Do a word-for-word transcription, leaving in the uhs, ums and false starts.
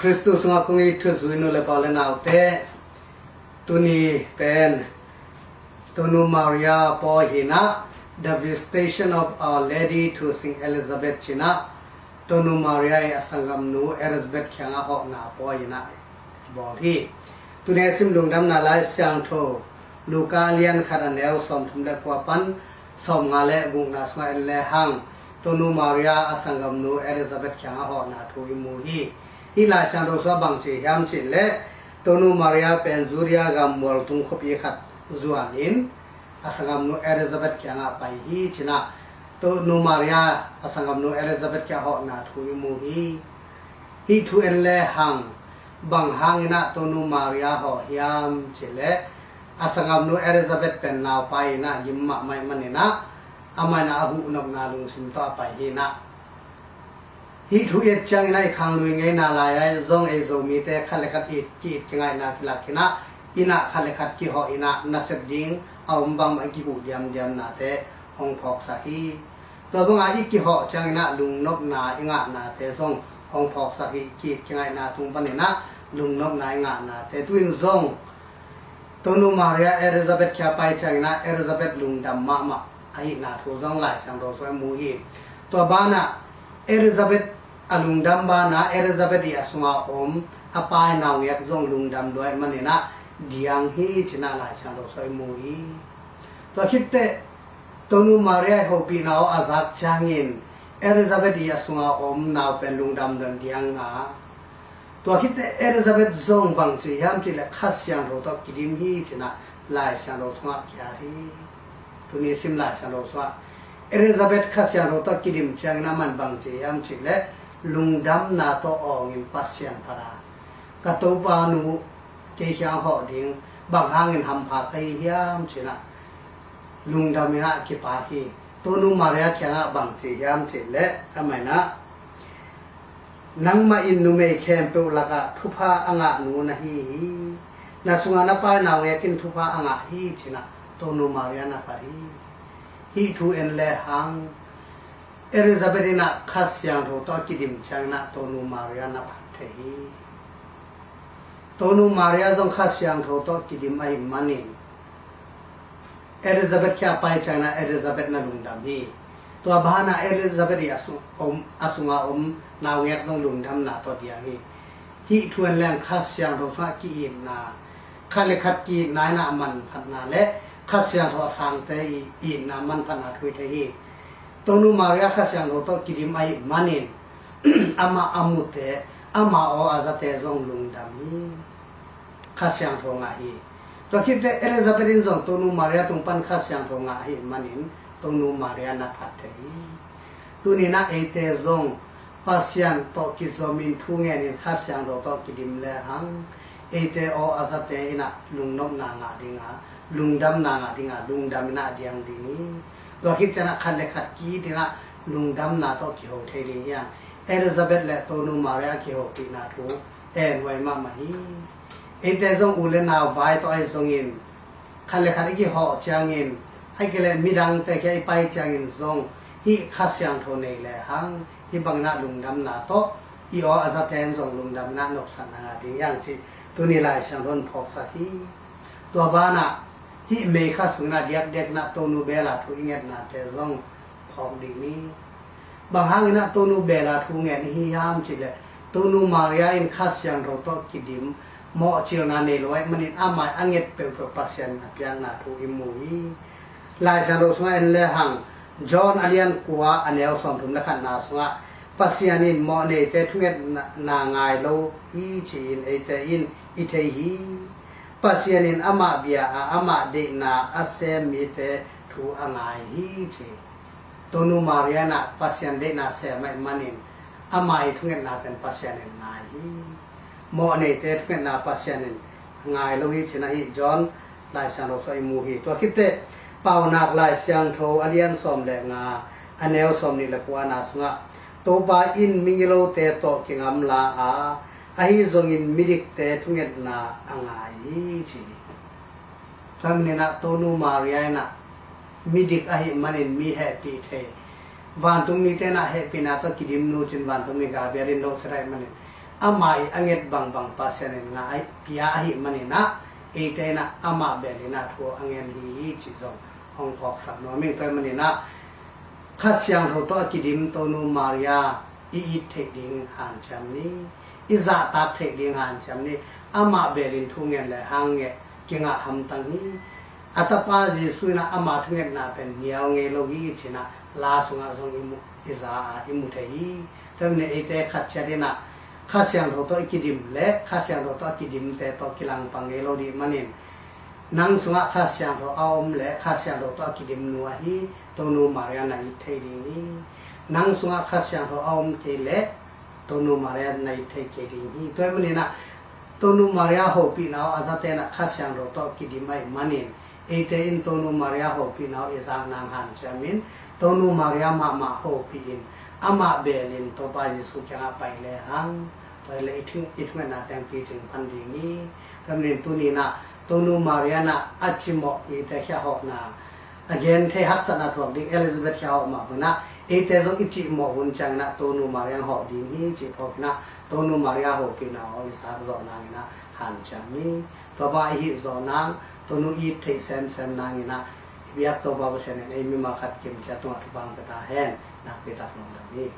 Khristu sungah kong it thuzui nu le pa le naute, tuni pen Tonu Maria pawi hi-in ah, The Visitation of Our Lady to Saint Elizabeth ci-in ah, Tonu Maria i a sanggamnu Elizabeth kiangah hawhna pawi hi-in ah bawl hi. Tuni a sim lungdamna Lai Siangtho Luka a lian khat a neu sawmthum le kua pan sawmnga le gukna sungah en lehang, Tonu Maria a sanggamnu Elizabeth kiangah hawhna thu i mu hi. Hih Lai Siangtho sungah bang ci hiam cih leh, Tonu Maria pen Judea gam mualtung khuapi khat zuanin a sanggamnu Elizabeth kiangah pai hi ci-in ah, Tonu Maria a sanggamnu Elizabeth kiangah hawhna thu i mu hi. Hih thu en lehang, bang hangin ah Tonu Maria hawh hiam cih leh, a sanggamnu Elizabeth pen naupai in ah gim mahmah ahih manin ah, amah in ah a huhnopna lungsim tawh a pai hi-in ah, hih thu i et ciangin ah i khanglui ngeina lai-ah zong ei Zomite khat le khat it, ki-it kingaihna kilak in ah, inn ah khat le khat kihawh in ah nasep ding a om bangmah i kihuh diamdiamnate hong phawksak hi. Tua bangah i kihawh ciangin ah lungnopna i ngahnate zong hong phawksak hi. Ki-it kingaihna tung panin ah lungnopna i ngahnate, tu-in zong Tonu Maria Elizabeth kiang pai ciangin ah Elizabeth lungdam mahmah ahihna thu zong Lai Siangtho sungah i mu hi. Tua banah Elizabeth a lungdam banah Elizabeth i a sunga om a pa i naungek zong lungdam lua ahih manin ah diang hi ci-in ah Lai Siangtho sungah i mu hi. Tua khit teh Tonu Maria i hopihna aw a zak ciangin Elizabeth i a sunga om nau pen lungdam lua-in diang a, tua khit teh Elizabeth zong bang ci hiam cih leh Kha Siangtho tawh kidim hi ci-in ah Lai Siangtho sungah kiat hi. Tuni sim Lai Siangtho sungah Elizabeth Kha Siangtho tawh kidim ciangin amah in bang ci hiam cih leh, lungdamna tawh awngin Pasian phat a, ka Topa nu kei kiang hawh ding, bang hangin hampha ka hi hiam ci-in ah lungdam in ah kipak hi. Tonu Maria kiangah bang ci hiam cih leh, amah in ah, nangmah in numei khempeuh lakah thupha a ngahnu na hi hi. Na sungah na pa i naungek in thupha a ngah hi ci-in ah Tonu Maria na phat hi. Hih thu en lehang, Elizabeth in ah Kha Siangtho tawh a kidim ciangin ah Tonu Maria na phat thei hi. Tonu Maria zong Kha Siangtho tawh kidim ahih manin Elizabeth kiang pai ciangin ah Elizabeth na lungdam hi. Tua banah Elizabeth i a sung, om, a sunga om naungek zong lungdamna tawh diang hi. Hih thu en lehang Kha Siangtho sungah ki-itna, khat le khat ki-itna in ah manphatna le Kha Siangtho a sangte i itna manphatna thu hi thei hi. Tonu Maria Kha Siangtho tawh kidim ahih manin amah a mute, amah aw a zate zong lungdam hi. Kha Siangtho ngah hi. Tua khit teh Elizabeth in zong Tonu Maria tung pan Kha Siangtho ngah ahih manin Tonu Maria na phat thei hi. Tuni-in ah eite zong Pasian tawh kizomin thu ngenin Kha Siangtho tawh kidim lehang, eite aw a zate in ah lungnopna ngah ding a, lungdamna ngah ding a, lungdam in ah diang ding hi. Tua khit ciangin ah khat le khat ki-it in ah lungdamna tawh kiho thei ding hi hang. Elizabeth le Tonu Maria kihopihna thu en huai mahmah hi. Eite zong u le nau vai tawh ahi zongin, khat le khat i kihawh ciangin, ahih kei leh midangte kiang i pai ciangin zong hih Kha Siangtho nei lehang, hih bangin ah lungdamna tawh i aw a zate in zong lungdam in ah nopsakna ngah ding hi hang cih tuni Lai Siangtho in phawksak hi. Tua banah hih May kha sungin ah diakdiak in ah Tonu Bella thu i ngetnate zong phawk ding hi. Bang hangin ah Tonu Bella thu nget i hi hiam cih leh, Tonu Maria in Kha Siangtho tawh kidim, mawhcilna nei lo ahih manin amah a nget peuhpeuh Pasian in a piakna thu i mu hi. Lai Siangtho sungah en lehang, John a lian kua a neu sawmthum le khatna sungah, Pasian in mawhneite thungetna ngai lo hi ci-in eite in i thei hi. Pasian in amah bia a, amah deihna a sem mite thu a ngai hi ci. Tonu Maria in ah Pasian deihna sem ahih manin, amah i thungetna pen Pasian in ngai hi. Mawhneite thungetna Pasian in ngai lo hi ci-in ah hih John Lai Siangtho sungah i mu hi. Tua khit teh Paunak Lai Siangtho a lian sawm le nga a neu sawmnih le kuana sungah, Topa in migilote tawh kingamla a, ahi zongin midikte thungetna a ngai hi ci hi. Tua manin ah Tonu Maria in ah midik ahih manin mi hehpih thei, vantung mite in ah hehpihna tawh kidim nu ci-in vantungmi Gabriel in lo set ahih manin, Amah i a nget bangbang Pasian in ngah ahi, pia ahih manin ah, eite in ah amah bel in ah thu a ngen hi hi cih zong hong phawksak nuam ing. Tua ahih manin ah Kha Siangtho tawh a kidim Tonu Maria i it theih ding hanciam ni, i zahtak theih ding hanciam ni. Amah bel in thu ngen le hang nge kingah hamtang hi. A tapa Jesu in ah ama thungetna pen nial ngei lo hi cih in ah la sungah zong i mu, i za a i mu thei hi. Tua ahih manin eite khat ciat in ah Kha Siangtho tawh i kidim le Kha Siangtho tawh a kidimte tawh kilangpang ngei lo dih manin, nang sungah Kha Siangtho a om le Kha Siangtho tawh a kidim nu ahi Tonu Maria na it thei ding hi. Nang sungah Kha Siangtho a om kei le Tonu Maria na it thei kei ding hi. Tua ahih manin ah Tonu Maria hopihna uh a zate in ah Kha Siangtho tawh kidim ahih manin, eite in Tonu Maria hopihna uh i zak nang hanciam in, Tonu Maria mahmah hopih in, amah bel in Topa Jesu kiangah pai le hang, tua hi leh i thung, i thungetna teng picing pan ding hi. Tua ahih manin tuni in ah Tonu Maria in ah a cimawh mite khia hawhna, a gen thei haksatna thuak ding Elizabeth khia hawh mah bangin ah, eite zong i cimawh hun ciangin ah Tonu Maria hawh ding hi cih phawk in ah, Tonu Maria hopihna aw i zak zawh nangin ah hanciam ni. Tua bang i hih zawh nang, Tonu it theih semsem nangin ah i biak Topa Pasian in ei mimal khat kim ciat tungah thupha pia ta hen. Nakpi tak lungdam hi.